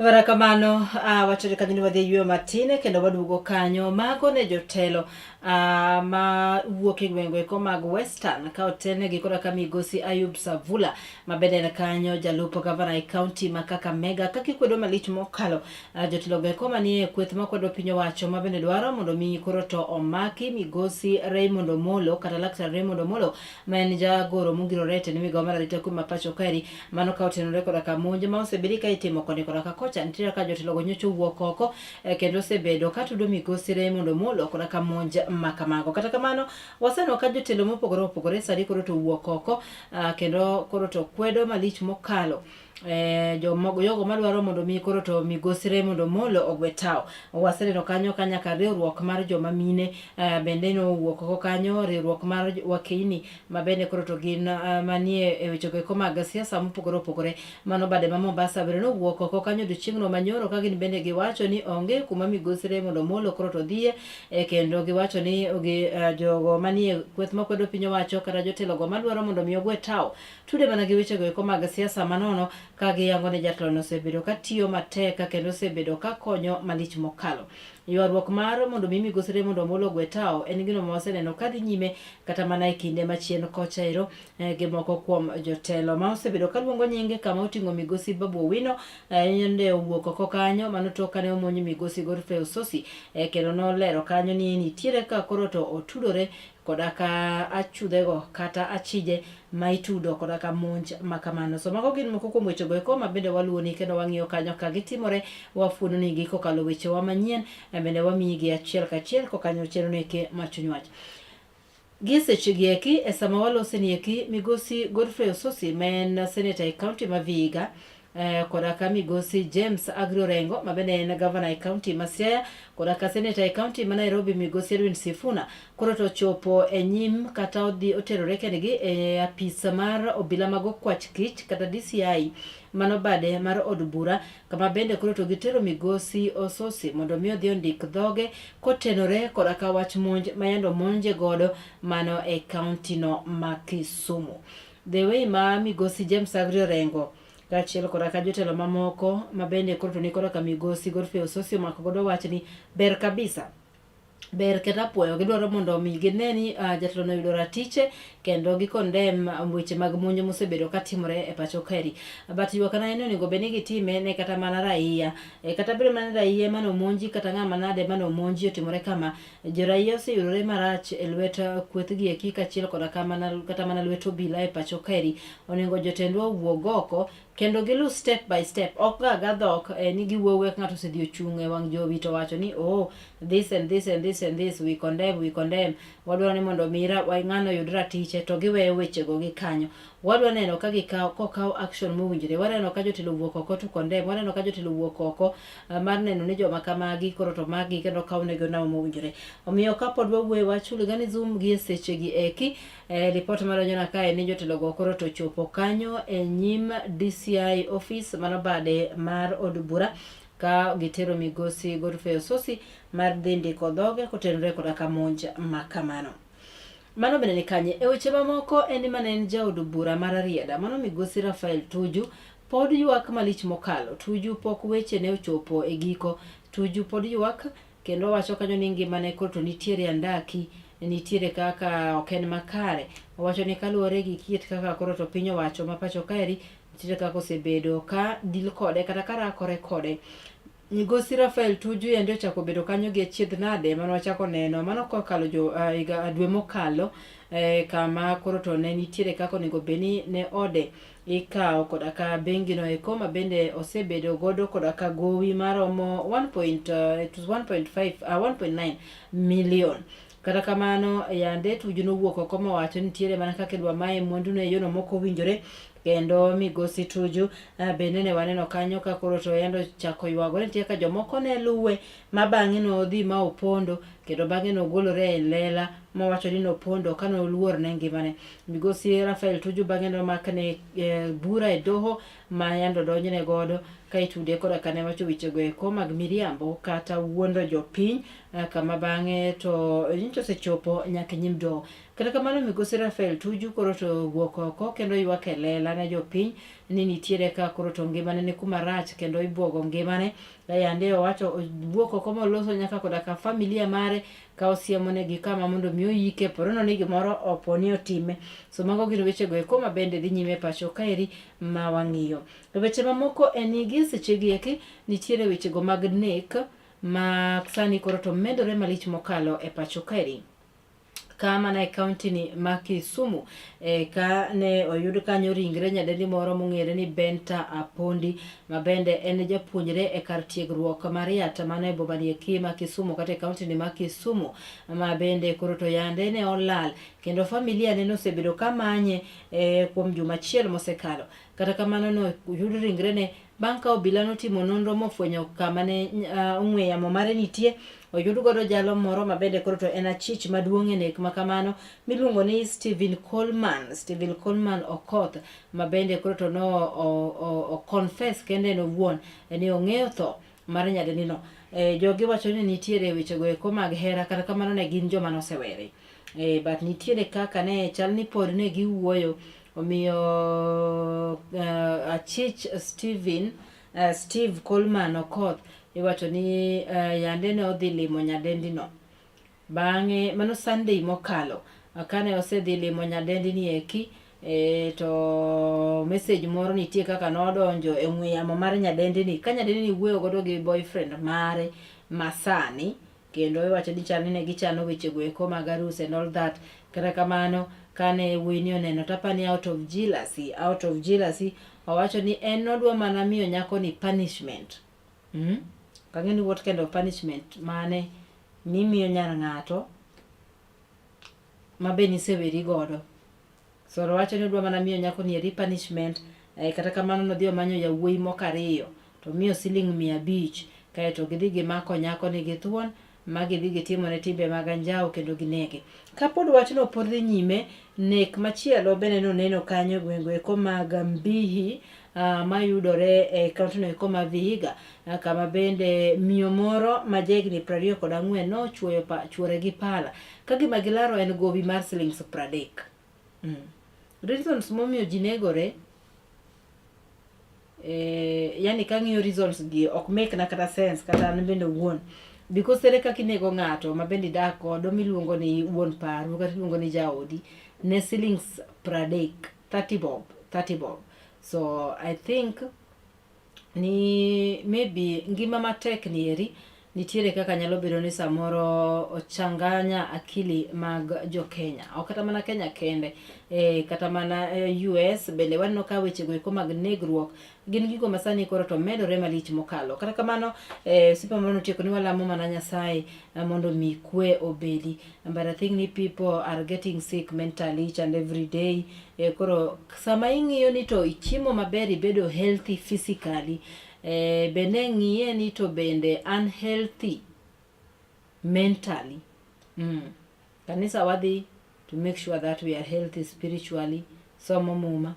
Erokamano, uh, wachore kanyo ni wadhi e yueyo matin kendo waduogo kanyo. Mago ne jotelo uh, ma wuok e gwenge eko mag Western ka otelnegi koda ka migosi Ayub Savula ma bende en kanyo jalup gavana e kaunti ma Kakamega ka gikwedo malich mokalo uh, jotelo go eko manie kweth makwedo piny owacho ma bende dwaro mondo mi koro to omaki migosi Raymond Omolo kata laktar Raymond Omolo ma en jagoro mongirore e tend migawo mar arita kwe ma pacho kaeri. Mano ka otenore koda ka monj ma osebedi ka itimo koni koda ka kocha. Nitiere ka jotelogo nyocha owuok oko eh, kendo osebedo ka tudo migosi Raymond Omolo koda ka monj ma kamago. Kata kamano, waseneno ka jotelo mopogore opogore sani koro to owuok oko ah, kendo koro to kwedo malich mokalo eh, jomogo jogo madwaro mondo mi koro to migosi Raymond Omolo ogwe tawo. Waseneno kanyo ka nyaka riwruok mar joma mine eh, bende nowuok oko kanyo, riwruok mar wakeini ma bende koro to gin eh, manie e wechego eko mag siasa mopogore opogore. Mano bade ma Mombasa bende nowuok oko kanyo odiochieng'no manyoro ka gin bende giwacho ni onge kuma migosi Raymond Omolo koro to dhiye eh, kendo giwacho ni gi, eh, jogo manie kweth makwedo piny owacho kata jotelogo madwaro mondo mi ogwe tawo Tude mana gi wechego eko mag siasa manono ka giyango ni jatelono osebedo ka tiyo matek kendo osebedo ka konyo malich mokalo. Ywaruok mar mondo mi migosi Raymond Omolo ogwe tawo en gino ma waseneno ka dhi nyime kata mana e kinde machien kocha ero eh, gi moko kuom jotelo ma osebedo ka luongo nyinge kama oting'o migosi Babu Owino eh, yande owuok oko kanyo mano tok kane omonj migosi Godfrey Ossosi eh, kendo nolero kanyo ni nitiere ka koro to otudore koda ka achudhego kata achije ma itudo koda ka monj ma kamano. So mago gin moko kuom wechego eko ma bende waluwoni kendo wang'iyo kanyo ka gitimore, wafuononigi kokalo wechewa manyien, bende wamiyigi achiel kachiel kokanyo chenro eke mar chuny wach. Gie sechegi eki, e sama waloseni eki, migosi Godfrey Ossosi ma en seneta e kaunti ma Vihiga eh, koda ka migosi James Agri Orengo ma bende en gavana e kaunti ma Siaya koda ka seneta e kaunti ma Nairobi migosi Edwin Sifuna koro to ochopo e nyim kata odhi oterore kendgi e apis mar obila mag okwach kich kata DCI mano bade mar od bura kama bende koro to gitero migosi Ososi mondo mi odhi ondik dhoge kotenore koda ka wach monj ma yande omonje godo mano e kaunti no ma Kisumu. The way ma migosi James Agri Orengo kaachiel koda ka jotelo mamoko ma bende koro to ni koda ka migosi Godfrey Ososio omako godo wachni ber kabisa ber kata puoyo gidwaro mondo omi gine ni uh, jatelo no oyudo ratiche kendo gi condemn weche mag monj mosebedo katimore e pacho kaeri but ywak na en ni onego bed ni gitime ne kata mana raia e, kata bedo mana raia mane omonji kata ng'ama nade mane omonji otimore kama Joraia oseyudore marach e lwet kwethgi eki kaachiel koda kamana, kata mana lwet obila e pacho kaeri. Onego jotendwa owuog oko kendo gilu step by step. Ok ga ga dhok eh, ni giwuoyo ka ng'ato osedhi ochung' e wang' jowi to wacho ni oh, this and this and this and this we condemn, we condemn. Wadwaro ni mondo mi ng'ano oyud ratiche to giweyo wechego gi kanyo. Wadwa neno ka gikawo kokaw action mowinjore. Waneno ka jotelo owuok oko to condemn. Waneno ka jotelo owuok oko eh, mar neno ni joma kamagi koro to magi kendo kawnegi onamo mowinjore. Omiyo kapod wawuoyo wach hooliganism gi e sechegi eki, eh, ripot madonjona kae ni jotelogo koro to chopo kanyo e nyim DCI office mano bade mar od bura ka gitero migosi Godfrey Ossosi mar dhi ndiko dhoge kotenore koda ka monj ma kamano. Mano bende ni kanye? E weche mamoko en ni mane en jaod bura ma Rarieda, mano migosi Raphael Tuju, pod ywak malich mokalo. Tuju pok weche ne ochopo e giko. Tuju pod ywak kendo owacho kanyo ni ngimane koro to nitiere andaki, nitiere kaka ok en makare. Owacho ni kaluwore gi kit kaka koro to piny owacho ma pacho kaeri nitiere kaka osebedo ka deal kode kata ka rakore kode. Migosi Raphael Tuju yande ochako bedo kanyo gi achiedh nade mane wachako neno mano kokalo jo higa dwe mokalo eh, kama koro to ne nitiere kaka onego bed ni ne ode ikawo koda ka bengi no eko ma bende osebedo godo koda ka gowi maromo 1 point, it was 1.5 1.9 million. Kata kamano yande Tuju nowuok oko mowacho ni nitiere mana kaka idwa maye mwanduno e yono mok owinjore kendo migosi Tuju bende ne waneno kanyo ka koro to yande ochako ywagore nitie ka jomoko ne luwe ma bang'e nodhi ma opondo kendo bang'e nogolore e lela mowacho ni nopondo ka noluor ne ngimane. Migosi Raphael Tuju bang'e nomakne bura e doho ma yande odonjne godo ka itude koda ka ne wacho wechego eko mag miriambo kata wuondo jopiny kama bang'e to nyocha osechopo nyaka e nyim doho. Kata kamano migosi Raphael Tuju koro to owuok oko kendo ywak e lela ne jopiny ni nitiere ka koro to ngimane ni kuma rach kendo ibwogo ngimane. Ka yande owacho owuok oko moloso nyaka koda ka familia mare ka osiemonegi kama mondo mi oyike porono ni gimoro opo ni otime. So mago gin wechego eko ma bende dhi nyime e pacho kaeri ma wang'iyo. To weche mamoko en ni gie sechegi eki nitiere wechego mag nek ma sani koro to medore malich mokalo e pacho kaeri. Ka mana e kaunti ni ma Kisumu e, ka ne oyud kanyo ringre nyadendi moro mong'ere ni Benta Apondi ma bende en japuonjre e kar tiegruok mar Yatta mano e boma ni eki ma Kisumu kata e kaunti ni ma Kisumu ma bende koro to yande ne olal kendo familia ne nosebedo ka manye e, kuom juma achiel mosekalo. Kata kamano ne oyud ringrene bang' ka obila notimo nonro mofwenyo kama ne ong'we yamo mare nitie, oyud godo jalo moro ma bende koro to en achich maduong' e nek ma kamano miluongo ni Stephen Coleman, Stephen Coleman Okoth ma bende koro to no o, o, o confess kende en owuon ni ong'eyo tho mar nyadendino. E, jogi wacho ni nitiere wechego eko mag hera kata kamano ne gin joma nosewere. E, but nitiere kaka ne chal ni pod ne giwuoyo omiyo uh, achich Steven uh, Steve Coleman Okoth iwacho ni uh, yande ne odhi limo nyadendino bang'e mano Sunday mokalo kane osedhi limo nyadendi ni eki e, to message moro nitie kaka nodonjo e ong'we yamo mar nyadendi ni ka nyadendi ni wuoyo godo gi boyfriend mare masani kendo iwacho ni chal ni ne gichano wechego eko mag arus and all that. Kata kamano kane wuoyi ni oneno to apani out of jealousy, out of jealousy owacho ni en nodwa mana miyo nyako ni punishment. Mm? Ok ang'e ni what kind of punishment mane mimiyo nyar ng'ato ma be niseweri godo. Soro wacho ni odwa mana miyo nyako ni eri punishment eh, kata kamano nodhi omanyo yawuoyi moko ariyo to miyo siling 500 kaeto gidhi gimako nyako ni githuon ma gidhi gitimone timbe mag anjawo kendo ginege. Kapod wachno pod dhi nyime, nek machielo bende noneno kanyo e gwenge eko mag Mbihi uh, mayudore e kaontino eko ma Vihiga uh, kama bende miyo moro ma jahigni 24 nochuoyo pa, chuore gi pala ka gima gilaro en gowi mar silings 30. Mm. Reasons momiyo ji negore eh, yani kang'iyo reasons gi ok make na kata sense kata an bende owuon because ere kaka inego ng'ato ma bende idak godo miluongo ni wuon paru kata iluongo ni jaodi ne silings 30 30 bob 30 bob so I think ni maybe ngima matek ni eri nitiere kaka nyalo bedo ni samoro ochanganya akili mag jo Kenya ok kata mana Kenya kende e, kata mana e, US bende waneno ka wechego eko mag negruok gin gigo ma sani koro to medore malich mokalo. Kata kamano e, sipa moro notieko ni walamo mana Nyasaye mondo mi kwe obedi but I think ni people are getting sick mentally each and every day e, koro sama ing'iyo ni to ichiemo maber ibedo healthy physically e, bende ng'iye ni to bende unhealthy mentally mm. Kanisa wadhi to make sure that we are healthy spiritually, somo muma,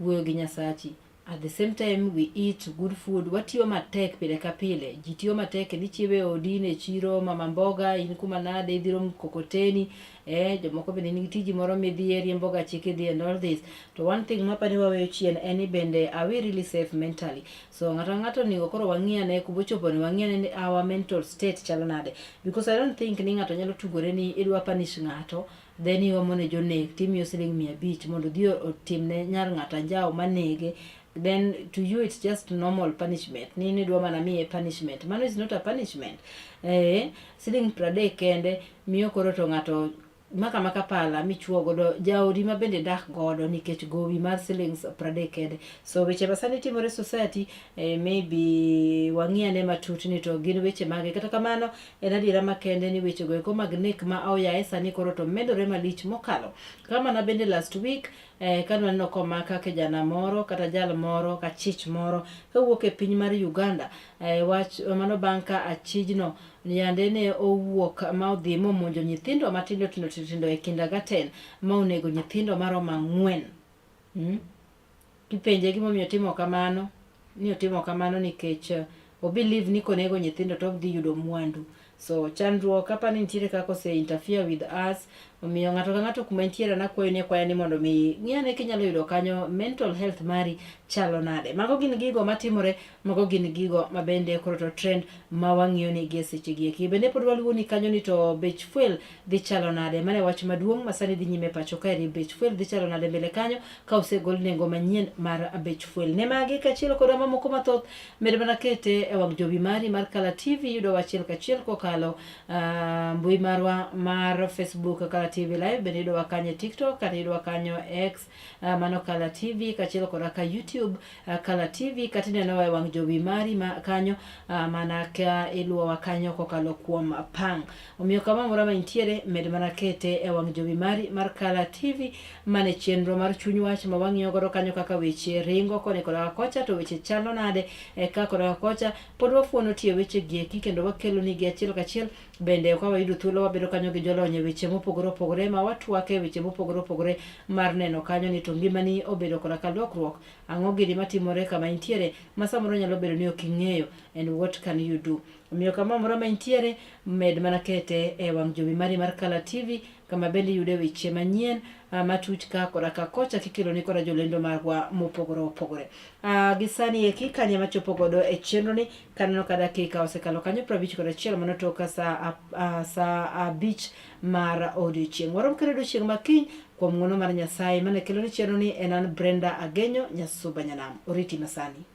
wuoyo gi Nyasachi. At the same time we eat good food, watiyo matek pile ka pile. Ji tiyo matek kendo ichiewo e odi, in e chiro, mama mboga, in kuma nade, idhiro mkokoteni, eh, jomoko bende nigi tiji moro midhiye, riembo gachi kidhi and all this. To one thing mapa ni waweyo chien en ni bende are we really safe mentally? So ng'ato ka ng'ato onego koro wang'i ane kumochopo ni wang'i ane ni our mental state chalo nade. Because I don't think ni ng'ato nyalo tugore ni idwa punish ng'ato then iomo ne jonek timiyo siling 500 mondo odhi otimne nyar ng'ato anjawo manege. Then to you it's just normal punishment. Ni nidwa mana miye punishment. Mano is not a punishment. Eh, siling 30 kende miyo koro to ng'ato maka maka pala michuo godo jaodi ma bende dak godo nikech gowi mar silings 30 kende. So weche ma sani timore society eh, maybe wang'i ane matut ni to gin weche mage. Kata kamano en adiera makende ni weche go eko mag nek ma oyaye sani koro to medore malich mokalo. Kama na bende last week eh, kane waneno komaka kijana moro kata jal moro kachich moro kawuok e piny mar Uganda eh, wach mano bang' ka achijno yande ne owuok ma odhi momonjo nyithindo matindo tindo tindo tindo e kindergarten ma onego nyithindo maromo ang'wen. Hmm? Kipenje gimomiyo otimo kamano, ni otimo kamano nikech eh, o believe ni konego nyithindo to odhi yudo mwandu. So chandruok apa ni nitiere kaka ose interfere with us, omiyo ng'ato ka ng'ato kuma intiere nakwayo ni akwaya ni mondo mi ng'i ane kinyalo yudo kanyo mental health mari chalo nade. Mago gin gigo matimore, mago gin gigo ma bende koro to trend ma wang'iyo ni gi e seche gi eki. Bende pod waluwo ni kanyo ni to bech fuel dhi chalo nade. Mano e wach maduong' ma sani dhi nyime pacho kaeri. Bech fuel dhi chalo nade mbele kanyo ka osegol nengo manyien mar bech fuel. Ne magi kaachiel koda mamoko mathoth, med mana kete e wang' jowi mari mar Kala TV yudowa achiel kachiel kokalo uh, mbui marwa mar Facebook Kala TV Live, bende yudowa kanyo e TikTok kata yudowa kanyo e X uh, mano Kala TV kaachiel koda ka YouTube uh, Kala TV kata inenowa e wang' jowi mari ma kanyo uh, mana ka iluwowa kanyo kokalo kuom pang. Omiyo kama mora ma intiere med mana kete e wang' jowi mari mar Kala TV mane chenro mar chuny wach ma wang'iyo godo kanyo kaka weche ringo koni koda kocha to weche chalo nade e ka koda kocha pod wafuono tie weche gi eki kendo wakelo nigi achiel kachiel bende ka wayudo thuolo wabedo kanyo gi jolony e weche mopogore opogore ma watwake weche mopogore opogore mar neno kanyo ni to ngimani obedo koda ka lokruok ang'o gini matimore kama intiere ma samoro nyalo bedo ni ok ing'eyo and what can you do omiyo kama moro ma intiere med mana kete e wang' jowi mari mar Kala TV kama bende iyude weche manyien ah, matuch ka koda ka kocha kikeloni koda jolendo marwa mopogore opogore. Ah, gi sani eki kanye machopo godo e chenroni kaneno ka dakika osekalo kanyo 51 mano tok ka saa ah, saa abich mar odiochieng'. Warom kendo odiochieng' ma kiny kuom ng'wono mar Nyasaye mane keloni chenroni en an Brenda Agenyo Nyasuba Nyanam. Oriti masani.